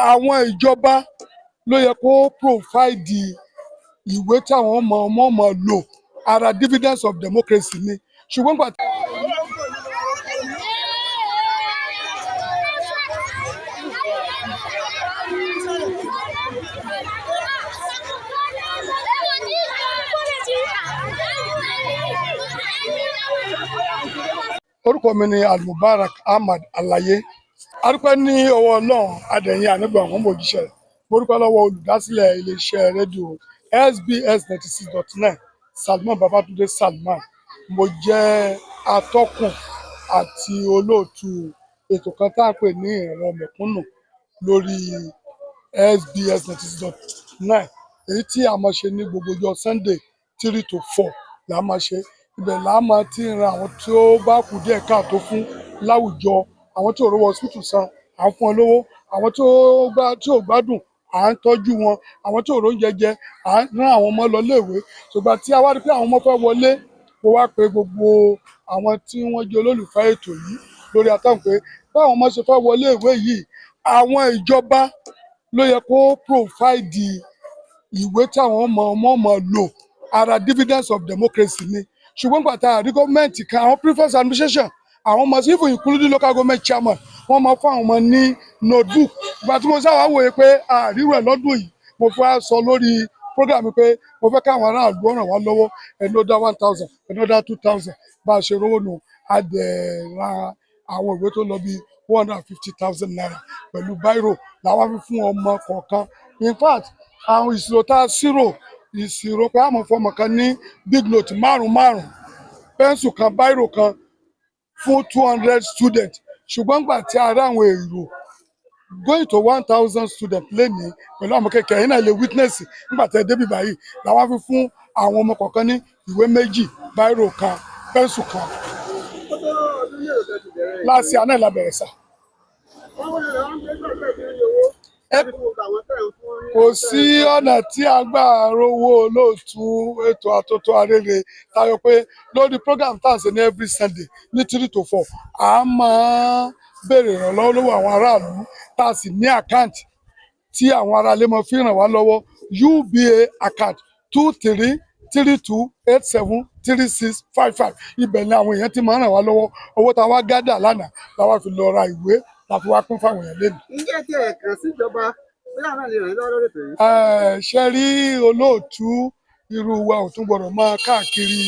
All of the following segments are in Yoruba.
Àwọn ìjọba ló yẹ kó provide ìwé tí àwọn ọmọ ọmọ máa lò. Ara dividends of democracy ni, ṣùgbọ́n gbà. Orúkọ mi ni Almubarak Ahmad Alaye. Adúpẹ́ ní ọwọ́ Ọlọ́run, adẹ̀yìn ànágbà àwọn ọmọ òjíṣẹ́ rẹ̀. Mo dúpẹ́ lọ́wọ́ olùdásílẹ̀ iléeṣẹ́ rédíò SBS 96.9, Salman Babatunde Salman. Mo jẹ́ atọ́kùn àti olóòtú ètò kan tá à ń pè ní Ìrànlọ́wọ́ Mẹ̀kúnnù lórí SBS 96.9, èyí tí a máa ṣe ní gbogbo ọjọ́ Sunday, 3 to 4 là á máa ṣe. Ibẹ̀ là á máa ti ran àwọn tí ó bá kù díẹ̀ káàtó fún láwùjọ, àwọn tí ò rówó hospital san, à ń fún wọn lówó, àwọn tí ó gbá tí ò gbádùn, à ń tọ́jú wọn, àwọn tí ò róúnjẹ jẹ, à ń rán àwọn ọmọ lọ léèwé. Ṣùgbọ́n tí a wá rí pé àwọn ọmọ fẹ́ wọlé, mo wá pe gbogbo àwọn tí wọ́n jẹ́ olólùfẹ́ ètò yìí lórí atọ́hún pé báwọn ọmọ ṣe fẹ́ wọlé ìwé yìí, àwọn ìjọba ló yẹ kó provide ìwé tí àwọn ọmọ ọmọ máa lò. Ara dividends of democracy ni, ṣùgbọ́n gbàtà àrí gọ́ọ̀mẹ̀ntì kan, àwọn previous administration, àwọn ọmọ, even including local government chairman, wọ́n máa fún àwọn ọmọ ní notebook. Ìgbà tí mo sábà wòye pé àríwú ẹ̀ lọ́dún yìí, mo fẹ́ sọ lórí program pé mo fẹ́ káwọn aráàlú ràn wá lọ́wọ́. Ẹni ó dá 1,000, ẹni ó dá 2,000, bá a ṣe rówó nù, a dẹ̀ ra àwọn ìwé tó lọ bí ₦150,000 pẹ̀lú biro làwọn fi fún ọmọ kọ̀ọ̀kan. In fact, àwọn ìṣirò tá a ṣírò, ìṣirò pé àmọ́ fún ọmọ kan ní big note márùn márùn, pencil kan, biro kan fún 200 students. Ṣùgbọ́n gbà tí a rí àwọn èrò going to 1,000 students lénìí pẹ̀lú àwọn kékeré yìí náà lè witness nígbà tí ẹ débi báyìí, làwọn fi fún àwọn ọmọ kọ̀ọ̀kan ní ìwé méjì, biro kan, pencil kan. Láti àná ìlà bẹ̀rẹ̀ sà. Kò sí ọ̀nà tí a gbà rówó, olóòtú ètò àtótó arére, tayọ pé lórí program tá à ń ṣe ní every Sunday ní 3 to 4, a máa béèrè ìrànlọ́wọ́ lọ́wọ́ àwọn aráàlú, tá a sì ní account tí àwọn aráalé máa fi ràn wá lọ́wọ́, UBA account 2332873655. Ibẹ̀ ni àwọn èèyàn ti máa ń ràn wá lọ́wọ́. Owó tá a wá gather lánàá la wá fi lọ ra ìwé, la fi wá pín fáwọn èèyàn lẹ́nu. Ǹjẹ́ tí ẹ kàn síjọba bóyá àwọn náà lè ràn yín lọ́wọ́ lórí ètò yìí? Ṣe rí, olóòtú, irú wa ò tún gbọdọ̀ máa káàkiri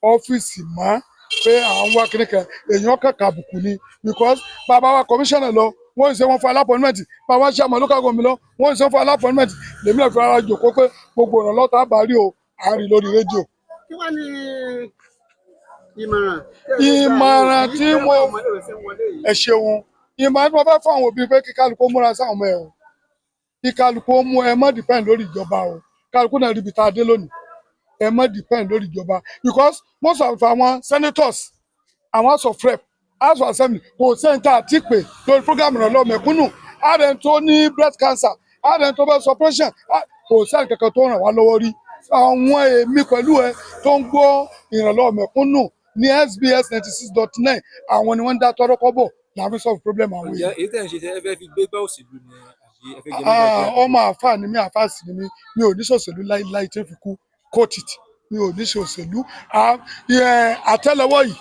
ọ́fíìsì mọ́ pé à ń wá kíní kan. Èèyàn kàkà àbùkù ni, because bàbá wa commissioner lọ, wọ́n ń ṣe wọ́n fún appointment, bàbá ṣe àmọ́ local government lọ, wọ́n ń ṣe fún appointment. Lèmi náà fi ara jòkó pé gbogbo ìrànlọ́wọ́ tá a bá rí o, à ń rí lórí rédíò. Kí wàá ní ìmọ̀ràn? Ìmọ̀ràn tí mo ẹ ṣeun. Ìmọ̀ràn tí mo fẹ́ fún àwọn òbí pé kí kálukú múra sáwọn ọmọ ẹ̀ o, kí kálukú mú ẹ má depend lórí ìjọba o. Kálukú náà ríbi tá a dé lónìí. Ẹ má depend lórí ìjọba, because most of àwọn senators, àwọn House of Rep, House of Assembly, kò sẹ́ni tá a ti pè lórí program Ìrànlọ́wọ́ Mẹ̀kúnnù. Ààrẹ tó ní breast cancer, ààrẹ tó fẹ́ operation, kò sẹ́ni kankan tó ràn wá lọ́wọ́ rí. Àwọn èmi pẹ̀lú ẹ tó ń gbọ́ Ìrànlọ́wọ́ Mẹ̀kúnnù ní SBS 96.9, àwọn ni wọ́n ń dá tọ́rọ́ kọ́bọ̀ làwọn fi solve problem àwọn Ǹjẹ́ èèyàn. èyí tẹ̀ ń ṣe, tẹ́ ẹ fẹ́ fi gbégbá òṣèlú ni àbí ẹ fẹ́ jẹ Ah, nígbà? Ọmọ àáfàá ni mí, àáfàá sì ni mí. Mi ò ní ṣòṣèlú láíláí tí ń fi kú. Quote it, mi ò ní ṣòṣèlú. Ah, àtẹ́lẹwọ́ yìí,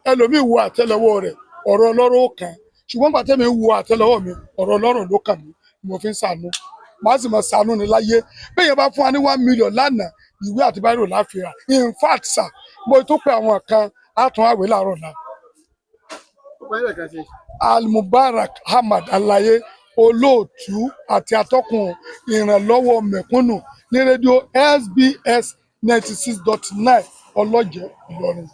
ẹlòmíì wo àtẹ́lẹwọ́ rẹ̀, ọ̀rọ̀ ọlọ́rọ̀ ó kàn án, ṣùgbọ́n gbà tẹ́mi wo àtẹ́lẹwọ́ mi, ọ̀rọ̀ ọlọ́rọ̀ ló kàn mí. Mo fi ń ṣàánú, màá sì máa ṣàánú ni láyé. Bẹ́ẹ̀ yẹn bá fún wa ní 1 million lánàá, ìwé àti biro láfihàn. In fact sir, mo tó pe àwọn kan á tún àwé láàárọ̀ náà. Almubarak Ahmad Alaye, olóòtú àti atọ́kùn Ìrànlọ́wọ́ Mẹ̀kúnnù ní rédíò SBS 96.9, Ọlọ́jẹ̀, Ìlọrin.